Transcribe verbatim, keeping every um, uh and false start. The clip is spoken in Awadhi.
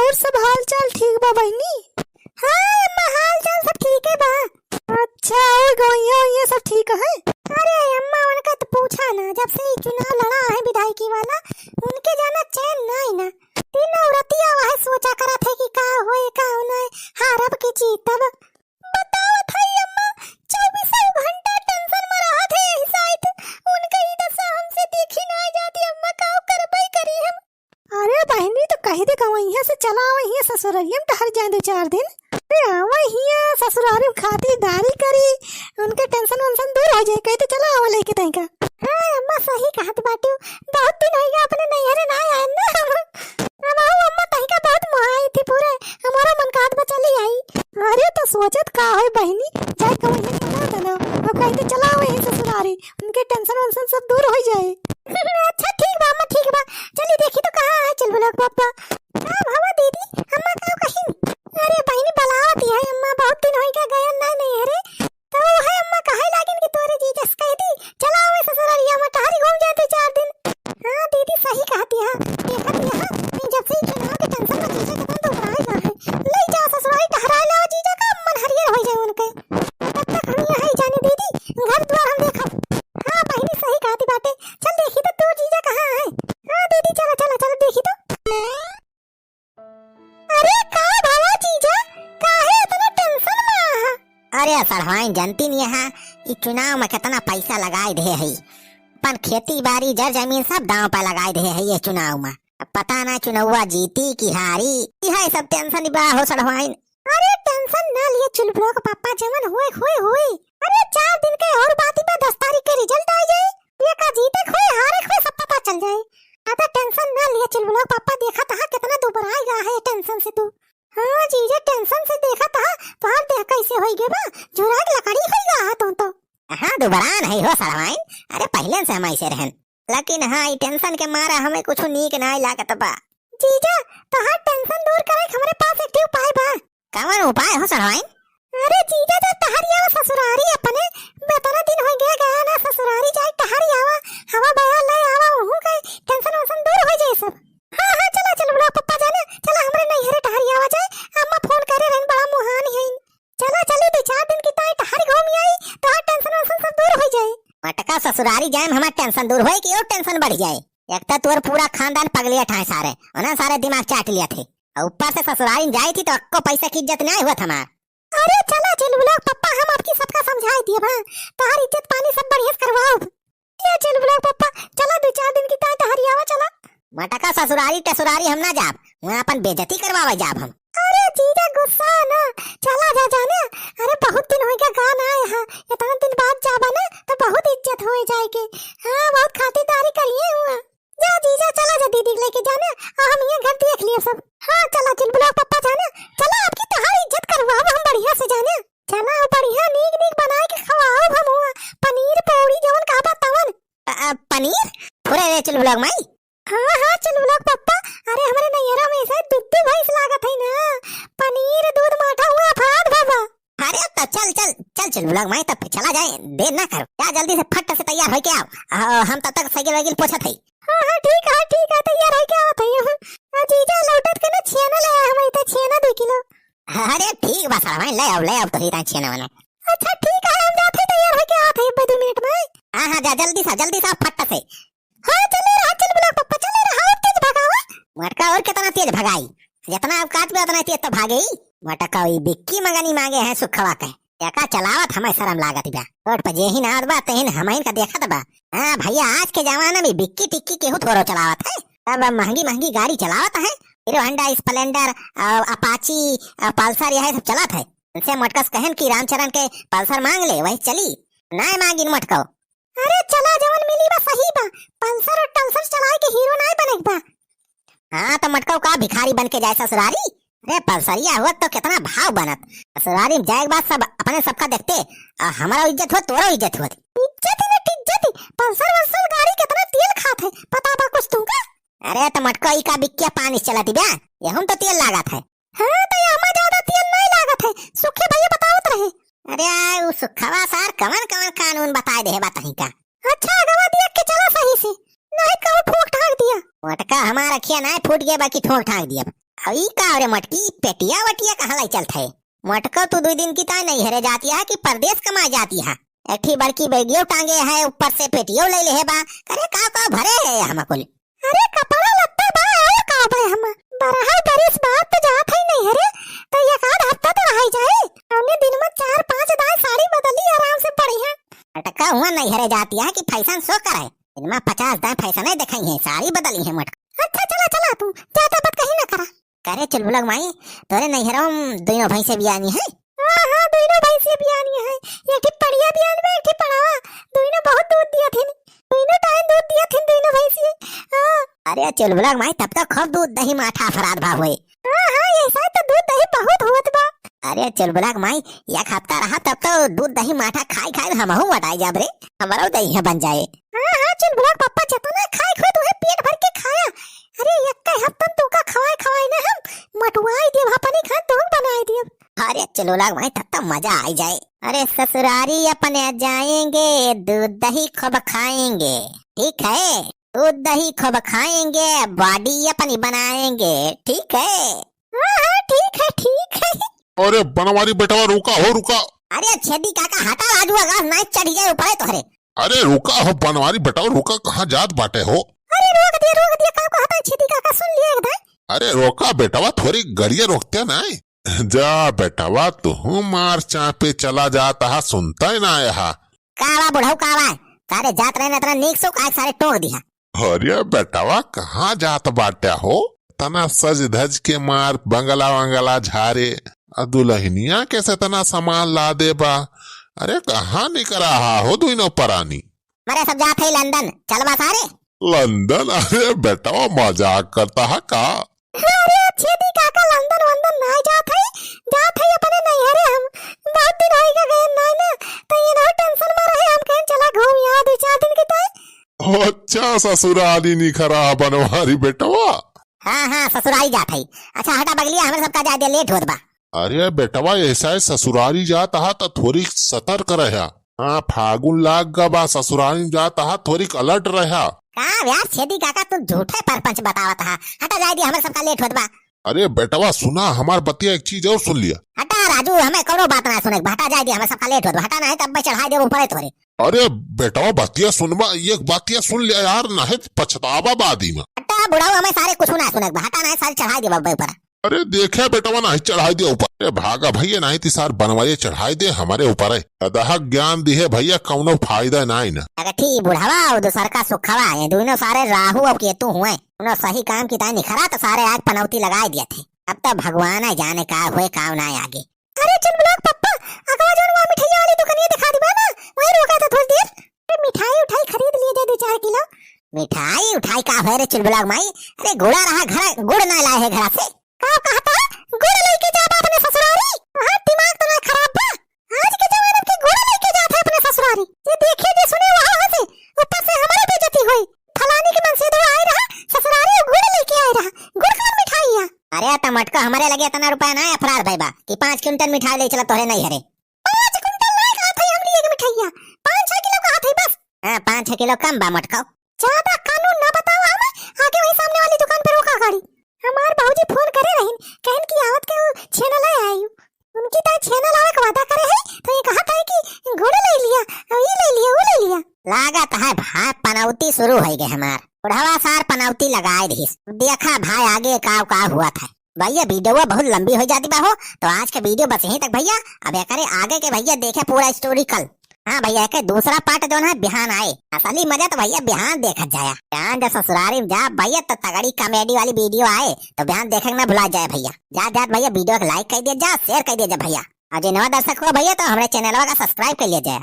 और सब हाल चाल ठीक बा बहिनी? हाँ अम्मा, हाल चाल सब ठीक है बा। अच्छा, और गवैया वैया सब ठीक है? अरे अम्मा, उनका तो पूछा ना, जब से ई चुनाव लड़ा है विधायकी वाला, उनके जाना चैन नाई ना। दिन और रतिया वह सोचा करत है कि का होए, का नाई, हारब कि जीतब। बतावत है अम्मा, चउबीसों घंटा tension में रहत है यही साइत। उनके ही दशा हमसे देखी ना जाती अम्मा, का करबई करी हम। अरे बहिनी, तो कह दे गवैया से चला आवा हियाँ ससुररिया में टहर जाए दो चार दिन। अरे आवा हियाँ ससुरारी में खातिरदारी करी, उनके tension वेंशन दूर हो जाए, कह दे चला आवा लेके तैका। हाँ अम्मा, सही कहत बाटिउ, बहुत दिन होइगा अपने नैहरे ना आए ना हम। अब आओ अम्मा, तहिका बहुत मोहाई थी पूरे, हमारा मन कहत बा चली आई। अरे तो सोचत का होई बहिनी, जाए गवैया के बता देना, अब कह दे चला आवा यही ससुरारी, उनके tension वेंशन सब दूर हो जाए। अच्छा ठीक बा अम्मा, ठीक बा, चली देखी तो कहाँ है चुलबुला के पप्पा। का भवा दीदी, अम्मा का कहिन? अरे बहिनी, बुलावत है अम्मा, बहुत दिन होइगा गया ना नैहरे। तो है अम्मा, कहे लागिन कि तोरे जीजा से कह दी, चला आवे ससुरारिया में, टहरी घूम जाते चार दिन। हाँ दीदी, सही कहती है। देखत है, ये जब से ई चुनाव के tension में जीजा कितना दुबराए गा है। ले जाओ ससुरारी, टहराए लाओ जीजा का, मन हरियर हो जाए उनके। तब तक हम यहाँ ही जाने दीदी, घर द्वार हम देखब। हाँ बहिनी, सही कहती बाटे। चल देखी तो तोर जीजा कहाँ है। हाँ दीदी, चला चला चला देखी तो। अरे का भवा जीजा, काहे इतना tension में आहा? अरे सढ़वाइन, जनती नहीं है, ई चुनाव में कितना पैसा लगाए दे है, अपन खेती बाड़ी जर जमीन सब दांव पे लगाए दे है ये चुनाव में। अब पता ना चुनौवा जीती कि हारी, यह सब tension बा हो सढ़वाइन। अरे tension ना लिए चुलबुला के पप्पा, जवन होए होए होए। अरे चार दिन के और बात बा, दस तारीख के result आ जाए, ये का जीते खोए हारे खोए सब पता चल जाए। अबे tension ना लिए चुलबुला के पप्पा, देखत हा कितना दुबराए गा है tension से तू। हाँ जीजा, tension से देखत हा, तोहार देह कैसे होई गे बा, झुराए के लकड़ी होई गा हा तू तो। हाँ दुबरान है हो सढ़वाइन, अरे पहले से हम ऐसे रहन। लेकिन हाँ, ई tension के मारा हमें कुछ नीक नाई लागत बा। जीजा, तोहार tension दूर करे के हमरे पास एक ठे उपाय बा। कवन उपाय हो सढ़वाइन? अरे जीजा, जब टहरी आवा ससुरारी अपने, बेतना दिन हो गया गया ना ससुरारी, जाए टहरी आवा, हवा बया ले आवा, ओहू के tension वेंशन दूर हो जाए सब। हाँ, हाँ, चला, चल बुला पप्पा जाने, चला हमरे नैहरे टहरी आवा जाए, अम्मा phone करे रहन, बड़ा मुहान है। चला चली, दो चार दिन की ताई टहर घूम आई, तोहार tension वेंशन सब दूर हो जाए। मटका ससुरारी जाए में हमार tension दूर होए कि और tension बढ़ जाए। एक तो तोर पूरा खानदान पगलिया ठाए सारे, उन्हें सारे दिमाग चाट लिया थे। और ऊपर से ससुरारी जाए थी तो अक्को पैसा की इज्जत नहीं हुआ था हमार। अरे चला चुलबुला पप्पा, हम आपकी सबका समझाए दिए बा, तोहार इज्जत पानी सब बढ़िया से करवाओ। ए चुलबुला पप्पा, चला दो चार दिन की ताई टहरी आवा, चला। मटका ससुरारी टसुरारी हम ना जाब, वहाँ अपन बेइज्जती करवावे जाब हम। अरे जीजा गुस्सा ना, चला जा जाने। अरे बहुत दिन हो गया गा ना आए हाँ, इतना दिन बाद जाबा ना तो बहुत इज्जत हो जाएगी। हाँ बहुत खातिरदारी करिए हुआ। जा जीजा चला जा दीदी लेके जाने, आ हम ये घर देख लिए सब। हाँ चला चुलबुला पप्पा जाने, चला आपकी तोहार इज्जत करवाब हम बढ़िया से जाने। चला बढ़िया नीक नीक बनाए के खवाओ हम हुआ, पनीर पौड़ी जवन कहबा तवन। अ, अ, पनीर? थोड़े रे चुलबुला माई। हाँ, हाँ, चुलबुला पप्पा, अरे हमरे नैहरा में ऐसे दुद्धू भैंस लागत है ना, पनीर दूध माठा हुआ अफाट बाबा। अरे तो चल, चल, चल चुलबुला माई, तब चला जाए, देर ना कर, जा जल्दी से फट से तैयार होके आओ। आ, हम तब तक साइकिल वाइकिल पोछत है। हाँ, हाँ, ठीक है, ठीक है, तैयार होके आवत है हम। आ, जीजा लौटत के ना छेना ले आया हमारी तो छेना दो किलो। अरे ठीक बा सड़वाइन, ले आओ, ले आओ, तो ही छेना वाला। अच्छा ठीक है, हम जाते तैयार होके आवत है एक दो मिनट में। हाँ, हाँ, जा जल्दी सा, जल्दी सा, फट से। हाँ, चले रहा, चुलबुला पप्पा, चले रहा, और तेज भगावा। मटका और कितना तेज भगाई, जितना औकात में उतना तेज तो भागे ही। मटका ई बिक्की मगनी मांगे हैं सुखवा के, एका चलावत हमें शर्म लागत बा। रोड पर जेहिन आवत बा, तेहिन हमहिन का देखत बा। हाँ भैया, आज के जमाना में बिक्की टिक्की केहू थोड़ो चलावत है। अब महंगी महंगी गाड़ी चलावत है, हीरो होंडा, स्प्लेंडर, अ, अपाची, अ, पल्सर, यह सब चलत है। इनसे मोटकस कहन कि रामचरण के पल्सर मांग ले, वही चली। नाय मांगिन मोटको। अरे चला, जवन मिली बा सही बा, पल्सर और टल्सर चलाए के हीरो नाय बने के बा। हाँ, तो मटकऊ का भिखारी बन के जाए ससुरारी? अरे पल्सरिया हुआ तो कितना भाव बनत। ससुरारी में जाए के बाद सब अपने सबका देखते, आ हमारा इज्जत हुआ, तोरा इज्जत हुआ। इज्जत ही ना टिज्जत ही। पल्सर वल्सर गाड़ी कितना तेल खात है, पता बा कुछ तुमका? अरे तो मटकऊ ई का बिक्किया पानी से चलत बा, यहू में तो तेल लागत है। हाँ, तो ये हमा ज्यादा तेल नहीं लागत है, सुखे भैया बतावत रहे। अरे आ, उ सुखवा सार कवन कवन कानून बताए दे बा तही का। अच्छा, अगवा दिया के चला सही से, नहीं कहूँ ठोक ठाक दिया। मोटका हमार अखिया नहीं फूट गया, बाकी ठोक ठाक दिया। अब ई का रे मटकी, पेटिया वटिया कहाँ लाई चलत है? मटको तू दुइ दिन की ताई नैहरे जातिया कि परदेस कमाए जातिया? एक ठी बड़की बैगियो टांगे है, ऊपर से पेटियो लै लेहे बा। अरे का का भरे है हम कुल? अरे कपड़ा लत्ता बा, और का बा हम? बरहा बरिस बाद तो जात है नैहरे, तो एक आध हफ्ता तो रह जाए। हमने दिन में चार पाँच दाई साड़ी बदली, आराम से पड़ी है। मटका हुआ नैहरे जातिया कि fashion show करे। दिन में पचास दाई fashion ही दिखाई है, साड़ी बदली है मटका। अच्छा चला चला तू, ज्यादा बात कहीं ना करा। करे चुलबुला क माई, तोरे नैहरवा में दुइनो भैंसे बियानी है? हाँ, हाँ, दुइनो भैंसे बियानी है। एक ठी पड़िया बियान में, एक ठी पड़ावा। दुइनो बहुत दूध दिया थे। दुइनो टाइम दूध दिया थे, दुइनो भैंसे। हाँ। अरे चुलबुला क माई, तब तो खूब दूध दही माठा अफरात बा होए। हाँ, हाँ, ऐसा तो दूध दही बहुत होत बा। अरे चुलबुला क माई, एक हफ्ता रहा तब तो दूध दही माठा खाई खाई हमहू मोटाई जाब रे। हमरो दही बन जाए। हाँ, हाँ, चुलबुला क पप्पा, जतना खाए खोए तू है पेट भर के खाया। अरे, एक्के हफ्तन तोका खवाए खवाए ना हम मोटवाई देब, अपनी खान तोहू बनाए देब। अरे, चुलबुला क माई, तब तो मजा आई जाए। अरे, ससुरारी अपने जाएंगे, दूध दही खूब खाएंगे, ठीक है? दूध दही खूब खाएंगे, body अपनी बनाएंगे, ठीक है? हाँ, हाँ, ठीक है, ठीक है। अरे, बनवारी बेटवा, रुका हो, रुका। अरे, छेदी काका, हटा राजू, अगर नाई चढ़ जाए ऊपर है तोहरे। अरे रुका हो बनवारी बेटवा, रुका, कहाँ जात बाटे हो? अरे रोक दिया, रोक दिया, का कहत है छेदी काका, सुन लिया एक दाई। अरे रोका बेटवा, थोरी गड़िया रोकते नाई। जा बेटवा, तुहू मार चापे चला जात हा, सुनता ही ना आया हा। का बा बुढ़ऊ, का बा? सारे जात रहे ना, इतना नीक से आज सारे टोक दिया। अरे बेटवा, कहाँ जात बाटे हो? तना सज धज के मार बंगला वंगला झारे, आ दुलहिनिया के से तना सामान लादे बा। अरे कहाँ निकरा हा हो दुइनो परानी? अरे सब जात है लंदन, चलबा सारे? लंदन? अरे बेटवा, मजाक करता हा का? अरे छेदी काका, लंदन वंदन नाई जात है, जात है अपने नैहरे हम। बहुत दिन होई गए गए नाई ना, तो ये ना tension में रहे, हम कहें चला घूम आवा दो चार दिन के ताई। अच्छा, ससुरारी निकरा बनवारी बेटवा। हाँ, हाँ, ससुरारी जात है। अच्छा, हटा बगलिया, हमरे सबका जाए दे, late होत बा। अरे बेटवा, ऐसा है, ससुरारी जात हा त थोरी सतर्क रह्या। हाँ, फागुन लाग गा बा, ससुरारी जात हा, थोरी alert रह्या। का यार, छेदी काका, तू झूठे परपंच बतावत हा। हटा जाए दे, हमरे सबका late होत बा। अरे बेटवा सुना, हमार बतिया एक चीज और सुन लिया। हटा राजू, हमें कौनो बात ना सुने के बा, हटा जाए दे, हमें सबका late होत बा, हटा नहीं तब मैं चढ़ाई देबो ऊपरे तोरे। अरे बेटवा बतिया सुनबा, एक बतिया सुन लिया यार, नहीं पछतावा बादी में। हटा बुढ़ऊ, हमें सारे कुछ ना सुने के बा, हटा नहीं सारे चढ़ाई देबो ऊपर। अरे देखे बेटवा, नहीं चढ़ाई दे ऊपर। अरे भागा भैया, नहीं ती सार बनवारी चढ़ाई दे हमारे ऊपर है। अदहक ज्ञान दिहे भैया, कौनो फायदा नहीं ना। अगर ठीक बुढ़वा और दूसर का सुखवा, ये दोनों सारे राहु और केतु हुए। उन्हों सही काम की ताई निखरा तो सारे आज पनौती लगाए दिए थे। अब तो भगवान है जाने का हुए, का ना आगे। अरे चुलबुला क पप्पा, अगवा जौन वहाँ मिठाइया वाली दुकानिया दिखा दी बा ना, वहीं रोका था थोड़ी देर। अरे मिठाई उठाई खरीद लिए दे दो चार किलो। मिठाई उठाई का है रे चुलबुला क माई? अरे गुड़ा रहा घर, गुड़ ना लाए है घर से। का कहता है? गुड़ लेके जाबा अपने ससुरारी? हाँ, दिमाग तो ना खराब बा। आज के जमाना के गुड़ लेके जात है अपने ससुरारी। ये देखे जे सुने वहाँ हंसे, ऊपर से हमारे बेइज्जती होई। फलानी के मनसेधवा आए रहा, ससुरारी गुड़ लेके आए रहा। गुड़ कौन मिठाई है? अरे त मटको, हमारे लगे इतना रुपया ना है, अफरार भाई बा कि पाँच कुंटल मिठाई ले चला तोहरे नैहरे। पाँच कुंटल ना कहा था हम लिए मिठाइया, पाँच छह किलो कहा था बस। हाँ, पाँच छह किलो कम बा मटको। ज्यादा कानून ना बताओ, हम आगे वही सामने वाली दुकान पे रोका गाड़ी। हमार बाबूजी फोन करे रहिन, कहन कि आवत के वो छेना ले आई। उनकी ताई छेना लावे के वादा करे है, तो ये कहा था कि गुड़ ले लिया, ये ले लिया, वो ले लिया। लागत है भाई पनौती शुरू हो गए हमार। बुढ़वा सार पनौती लगाए दिस। देखा भाई आगे का का हुआ था। भैया वीडियो बहुत लंबी हो जाती बा हो, तो आज के वीडियो बस यहीं तक भैया। अब एकरे आगे के भैया देखे पूरा story कल। हाँ भैया, एके दूसरा part जौन है बिहान आए। असली मजा तो भैया बिहान देखत जाया। बिहान जब ससुरारी में जा भैया तो तगड़ी comedy वाली वीडियो आए, तो बिहान देखे के ना भुला जाए भैया। जा जात भैया वीडियो के like कर दिया जा, share कर दिया जा भैया। और जे नवा दर्शक हो भैया तो हमरे चैनलवा का subscribe कर लिया जाए।